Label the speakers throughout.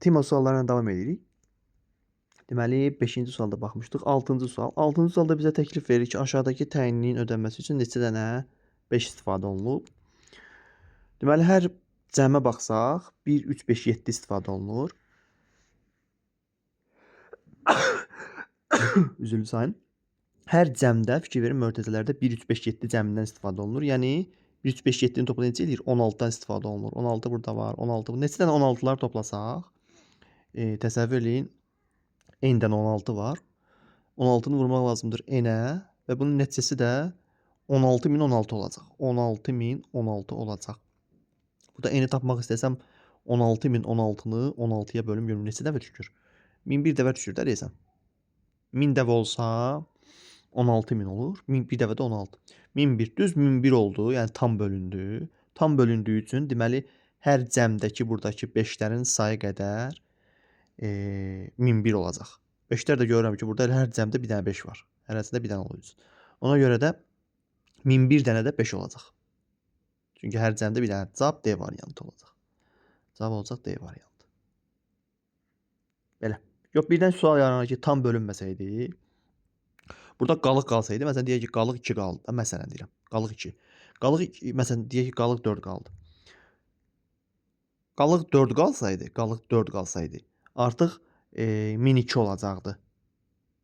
Speaker 1: Tema suallarına davam edirik. Deməli, 5-ci sualda baxmışdıq. 6-cı sual. 6-cı sualda bizə təklif verir ki, aşağıdakı təyinliyin ödənməsi üçün neçə dənə 5 istifadə olunub? Deməli, hər cəmə baxsaq, 1, 3, 5, 7 istifadə olunur. Üzürlü sayın. Hər cəmdə, fikir verin, mötərizələrdə 1, 3, 5, 7 cəmindən istifadə olunur. Yəni, 1, 3, 5, 7-ni topla neçə eləyir? 16-dan istifadə olunur. 16 burada var, 16. Neçə dənə 16-lar toplasaq, təsəvvür eləyin, n-dən 16 var. 16-nı vurmaq lazımdır n-ə və bunun nəticəsi də 16016 olacaq. 16016 olacaq. Burada n-i tapmaq istəsəm 16016-nı 16-ya bölüm görüm neçə dəfə düşür? 1001 dəfə düşür də deyəsən. 1000 dəfə olsa 16000 olur. 1001 dəfə də 16. 1001 düz 1001 oldu. Yəni tam bölündü. Tam bölündüyü üçün deməli hər cəmdəki buradakı 5-lərin sayı qədər 1001 olacaq. 5-lər də görürəm ki, burada hər cəmdə bir dənə 5 var. Hərəsində bir dənə olduğu üçün. Ona görə də 1001 dənə də 5 olacaq. Çünki hər cəmdə bir dənə cavab D variantı olacaq. Cavab olacaq D variantı. Belə. Yox, birdən sual yaranır ki, tam bölünməsəydi, burada qalıq qalsaydı, məsələn deyək ki, qalıq 2 qaldı. Məsələn deyirəm, qalıq 2. Qalıq 2, məsələn deyək ki, qalıq 4 qaldı. Qalıq 4 qalsaydı, qalıq 4 qalsaydı, artıq 1002 olacaqdı.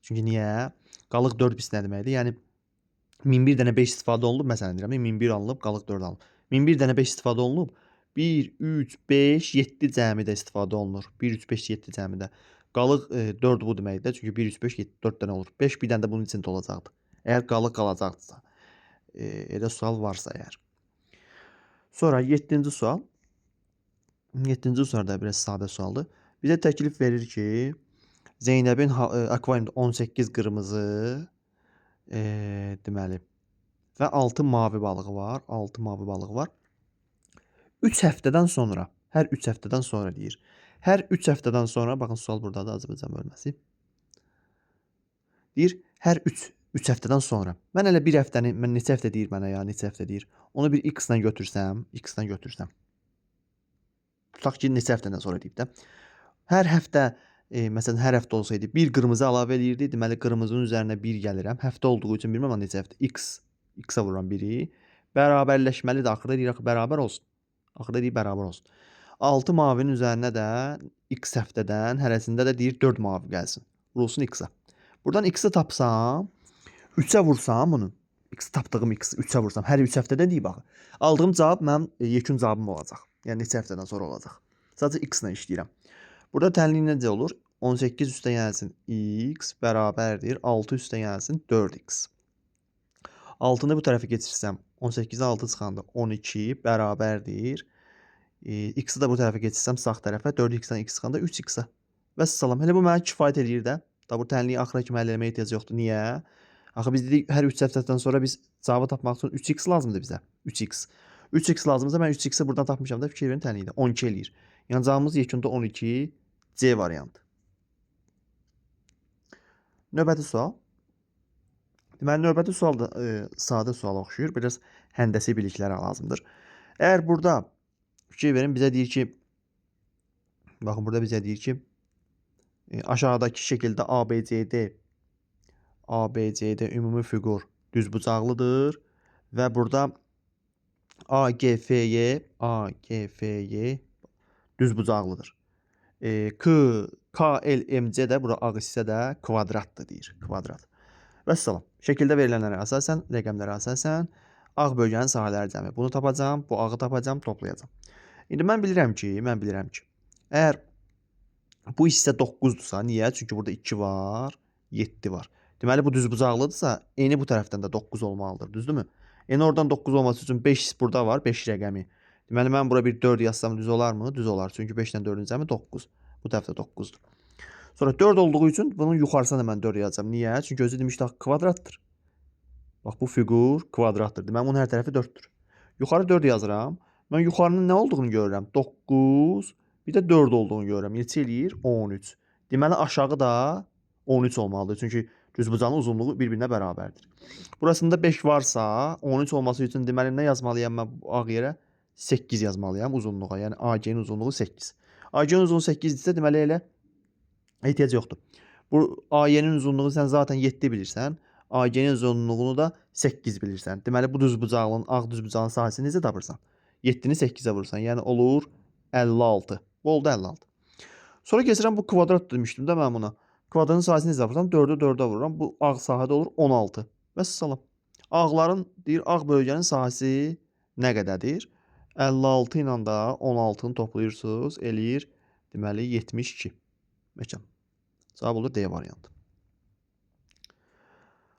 Speaker 1: Çünki niyə? Qalıq 4 pis nə deməkdir? Yəni 1001 dənə 5 istifadə olunub, məsələn deyirəm, 1001 alınıb, qalıq 4 alınıb. 1001 dənə 5 istifadə olunub, 1, 3, 5, 7 cəmi də istifadə olunur. 1, 3, 5, 7 cəmi də. Qalıq 4 bu deməkdir. Çünki 1, 3, 5, 7, 4 dənə olur. 5 bir dənə də bunun içində olacaqdı. Əgər qalıq qalacaqdısa. Elə sual varsa əgər. Sonra 7-ci sual. 7-ci sual da biraz sadə sualdır. Bizə təklif verir ki, Zeynəbin akvariumda 18 qırmızı deməli və 6 mavi balığı var. 6 mavi balığı var. 3 həftədən sonra, hər 3 həftədən sonra deyir. Hər 3 həftədən sonra, baxın sual buradadır, Azərbaycan bölməsi. Deyir, hər 3 həftədən sonra. Mən elə bir həftəni, mən neçə həftə deyir mənə ya, neçə həftə deyir. Onu bir x-lə götürsəm, x-lə götürsəm. Tutaq ki, neçə həftədən sonra deyib də. Hər həftə, məsələn, hər həftə olsaydı bir qırmızı əlavə eləyirdi. Deməli, qırmızının üzərinə 1 gəlirəm. Həftə olduğu üçün bilməm neçə həftə. X, x-a vururam 1-i. Bərabərləşməlidir. Axırda deyir, axı bərabər olsun. Axırda deyir, bərabər olsun. 6 mavinin üzərinə də x həftədən, hərəsində də deyir 4 mavi gəlsin. Vurulsun x-a. Buradan x-i tapsam, 3-ə vursam bunu, x tapdığım x 3-ə vursam, hər 3 həftədə deyib axı. Aldığım cavab mənim yekun cavabım olacaq. Yəni neçə həftədən sonra olacaq. Sadəcə x ilə işləyirəm. Burada tənlik necə olur? 18 üstə gəlsin x bərabərdir 6 üstə gəlsin 4x. 6-nı bu tərəfə keçirsəm, 18-ə 6 çıxanda 12 bərabərdir. X-i də bu tərəfə keçirsəm sağ tərəfə 4x-dən x çıxanda 3x-ə. Vəssalam. Elə bu mənə kifayət eləyir də. Da bu tənliyi axıra kimi həll eləməyə ehtiyac yoxdur. Niyə? Axı biz dedik hər 3 həftədən sonra biz cavabı tapmaq üçün 3x lazımdır bizə. 3x. 3x lazımdırsa mən 3x-i buradan tapmışam da fikir verin tənlikdə 12 eləyir. Yəni cavabımız yekunda 12 C variantı. Növbəti sual. Deməli növbəti sual da sadə suala oxşayır. Biraz həndəsi biliklərə lazımdır. Əgər burada fikir verin bizə deyir ki, baxın burada bizə deyir ki, aşağıdakı şəkildə ABCD ümumi fiqur düzbucaqlıdır və burada AGFY düzbucaqlıdır. K, KLMC də bura ağ hissə də kvadratdır deyir, kvadrat. Vəssalam. Şəkildə verilənlərə əsasən, rəqəmlərə əsasən ağ bölgənin sahələri cəmi. Bunu tapacağam, bu ağı tapacağam, toplayacağam. İndi mən bilirəm ki, əgər bu hissə 9-dursa, niyə? Çünki burada 2 var, 7 var. Deməli bu düzbucaqlıdırsa, eni bu tərəfdən də 9 olmalıdır, düzdürmü? Eni oradan 9 olması üçün 5 burada var, 5 rəqəmi. Deməli mən bura bir 4 yazsam düz olarmı? Düz olar. Çünki 5 ilə 4-ün cəmi 9. Bu tərəfdə 9-dur. Sonra 4 olduğu üçün bunun yuxarısına da mən 4 yazacağam. Niyə? Çünki özü demişdi axı kvadratdır. Bax bu fiqur kvadratdır. Deməli bunun hər tərəfi 4-dür. Yuxarı 4 yazıram. Mən yuxarının nə olduğunu görürəm. 9, bir də 4 olduğunu görürəm. Neçə eləyir? 13. Deməli aşağı da 13 olmalıdır. Çünki düzbucağın uzunluğu bir-birinə bərabərdir. Burasında 5 varsa, 13 olması üçün deməli nə yazmalıyam mən bu ağ yerə? 8 yazmalıyam uzunluğa. Yəni AG-nin uzunluğu 8. AG-nin uzunluğu 8-dirsə, deməli elə ehtiyac yoxdur. Bu AY-nin uzunluğunu sən zaten 7 bilirsən. AG-nin uzunluğunu da 8 bilirsən. Deməli bu düzbucaqlının, ağ düzbucağın sahəsini necə tapırsan? 7-ni 8-ə vurursan. Yəni olur 56. Bu oldu 56. Sonra keçirəm bu kvadrat demişdim də mən buna. Kvadratın sahəsini necə tapırsam? 4-ü 4-ə vururam. Bu ağ sahədə olur 16. Vəssalam. Ağların, deyir, ağ bölgənin sahəsi nə qədərdir? 56 ilə də 16-nı toplayırsınız, eləyir, deməli 72. Möhkəm. Cavab olur D variantı.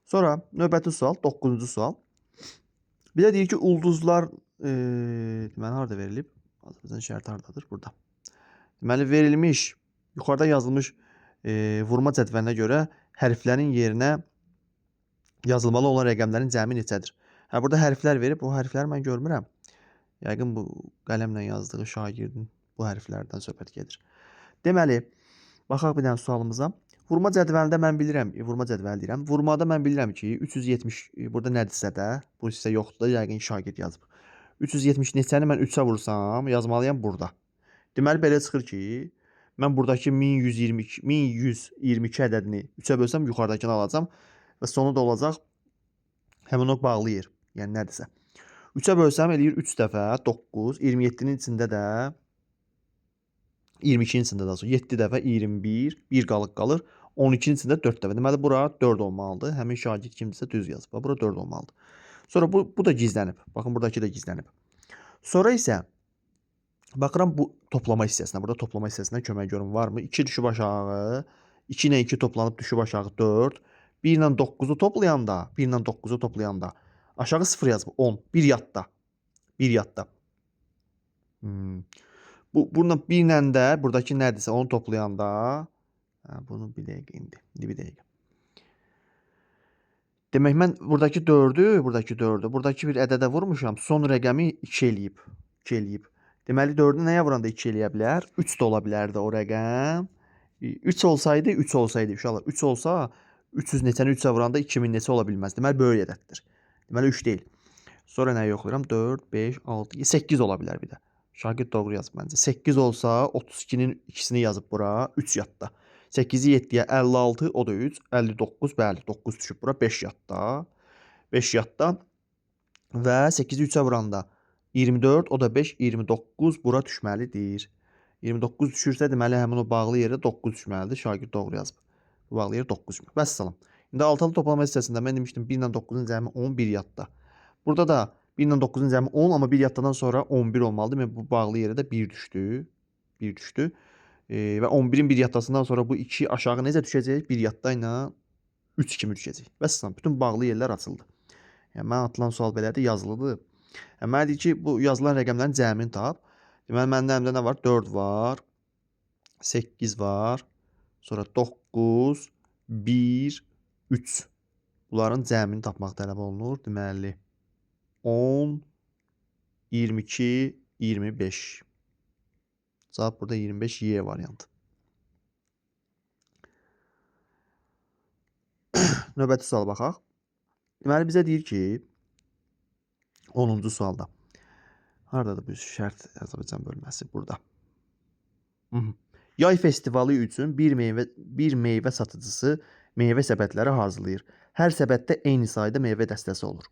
Speaker 1: Sonra növbəti sual, 9-cu sual. Bizə deyir ki, ulduzlar, deməli harada verilib? Azərbaycan şərti haradadır? Burada. Deməli verilmiş, yuxarıda yazılmış vurma cədvəlinə görə hərflərin yerinə yazılmalı olan rəqəmlərin cəmi neçədir? Hə, burada hərflər verib, o hərfləri mən görmürəm. Yəqin bu qələmlə yazdığı şagirdin bu hərflərdən söhbət gedir. Deməli, baxaq bir dənə sualımıza. Vurma cədvəlində mən bilirəm, vurma cədvəli deyirəm. Vurmada mən bilirəm ki, 370 burada nədirsə də, bu hissə yoxdur da, yəqin şagird yazıb. 370 neçəni mən 3-ə vursam, yazmalıyam burada. Deməli, belə çıxır ki, mən buradakı 1122 ədədini 3-ə bölsəm, yuxarıdakını alacam və sonu da olacaq həmin o bağlı yer, yəni nədirsə. 3-ə bölsəm eləyir 3 dəfə 9, 27-nin içində də 22-nin içində də 7 dəfə 21, 1 qalıq qalır. 12-nin içində 4 dəfə. Deməli, bura 4 olmalıdır. Həmin şagird kimdirsə düz yazıb. Bura 4 olmalıdır. Sonra bu da gizlənib. Baxın, buradakı da gizlənib. Sonra isə baxıram bu toplama hissəsinə. Burada toplama hissəsinə kömək görüm varmı? 2 düşüb aşağı. 2 ilə 2 toplanıb düşüb aşağı 4. 1 ilə 9-u toplayanda, 1 ilə 9-u toplayanda aşağı 0 yazıb 10. 1 yadda. 1 yadda. Bu bununla 1 ilə də buradakı nədirsə onu toplayanda, hə, bunu bir dəqiqə indi. İndi bir dəqiqə. Demək mən buradakı 4-ü, buradakı 4-ü, buradakı bir ədədə vurmuşam. Son rəqəmi 2 eləyib. 2 eləyib. Deməli 4-ü nəyə vuranda 2 eləyə bilər? 3 də ola bilərdi o rəqəm. 3 olsaydı, 3 olsaydı uşaqlar. 3 olsa 300 neçəni 3-ə vuranda 2000 neçə ola bilməz. Deməli böyük ədəddir. Deməli 3 deyil. Sonra nəyi yoxlayıram? 4, 5, 6, 8 ola bilər bir də. Şagird doğru yazıb məncə. 8 olsa 32-nin ikisini yazıb bura 3 yadda. 8-i 7-yə 56, o da 3, 59, bəli 9 düşüb bura 5 yadda. 5 yadda və 8-i 3-ə vuranda 24, o da 5, 29 bura düşməlidir. 29 düşürsə deməli həmin o bağlı yerə 9 düşməlidir. Şagird doğru yazıb. Bu bağlı yerə 9 düşmür. Vəssalam. İndi altılı toplama hissəsində mən demişdim 1 ilə 9-un cəmi 10, 1 yadda. Burada da 1 ilə 9-un cəmi 10, amma 1 yaddadan sonra 11 olmalıdır. Demək bu bağlı yerə də 1 düşdü. 1 düşdü. Və 11-in 1 yaddasından sonra bu 2 aşağı necə düşəcək? 1 yadda ilə 3 kimi düşəcək. Vəssalam, bütün bağlı yerlər açıldı. Yəni mən atılan sual belədir, yazılıdır. Yəni mənə deyir ki, bu yazılan rəqəmlərin cəmini tap. Deməli məndə əlimdə nə var? 4 var, 8 var, sonra 9, 1, 3. Bunların cəmini tapmaq tələb olunur. Deməli 10, 22, 25. Cavab burada 25 Y variantı. Növbəti suala baxaq. Deməli bizə deyir ki, 10-cu sualda. Haradadır bu şərt Azərbaycan bölməsi? Burada. Yay festivalı üçün bir meyvə satıcısı meyvə səbətləri hazırlayır. Hər səbətdə eyni sayda meyvə dəstəsi olur.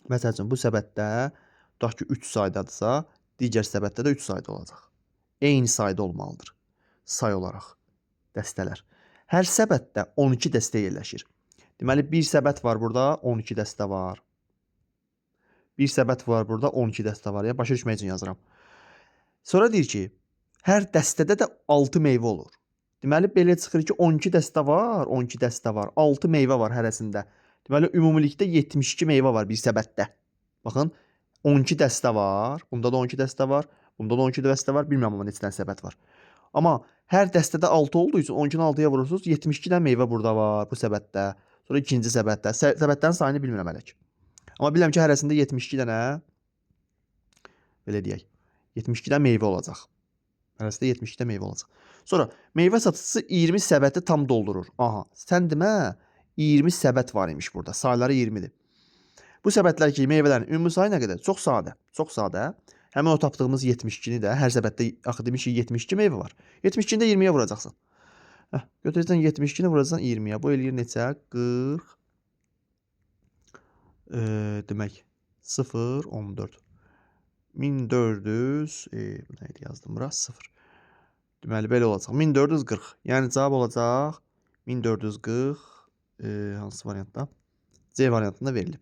Speaker 1: Məsəl üçün bu səbətdə tutaq ki 3 saydadırsa, digər səbətdə də 3 sayda olacaq. Eyni sayda olmalıdır. Say olaraq dəstələr. Hər səbətdə 12 dəstə yerləşir. Deməli bir səbət var burada, 12 dəstə var. Bir səbət var burada, 12 dəstə var. Yəni başa düşmək üçün yazıram. Sonra deyir ki, hər dəstədə də 6 meyvə olur. Deməli belə çıxır ki, 12 dəstə var, 12 dəstə var. 6 meyvə var hərəsində. Deməli ümumilikdə 72 meyvə var bir səbətdə. Baxın, 12 dəstə var. Bunda da 12 dəstə var. Bunda da 12 dəstə var. Bilmirəm amma neçə dənə səbət var. Amma hər dəstədə 6 olduğu üçün 12-ni 6-ya vurursunuz, 72 dənə meyvə burada var bu səbətdə. Sonra ikinci səbətdə. Səbətlərin sayını bilmirəm hələ ki. Amma bilirəm ki, hərəsində 72 dənə belə deyək, 72 dənə meyvə olacaq. Hərəsində 72 dənə meyvə olacaq. Sonra meyvə satıcısı 20 səbəti tam doldurur. Aha, sən demə 20 səbət var imiş burada. Sayları 20-dir. Bu səbətlər ki, meyvələrin ümumi sayı nə qədər? Çox sadə. Çox sadə. Həmin o tapdığımız 72-ni də hər səbətdə axı demişik 72 meyvə var. 72-ni də 20-yə vuracaqsan. Hə, götürəcəksən 72-ni vuracaqsan 20-yə. Bu eləyir neçə? 40. Demək 0 14. 1400, bu nə idi yazdım bura? 0. Deməli belə olacaq. 1440. Yəni cavab olacaq 1440, hansı variantda? C variantında verilib.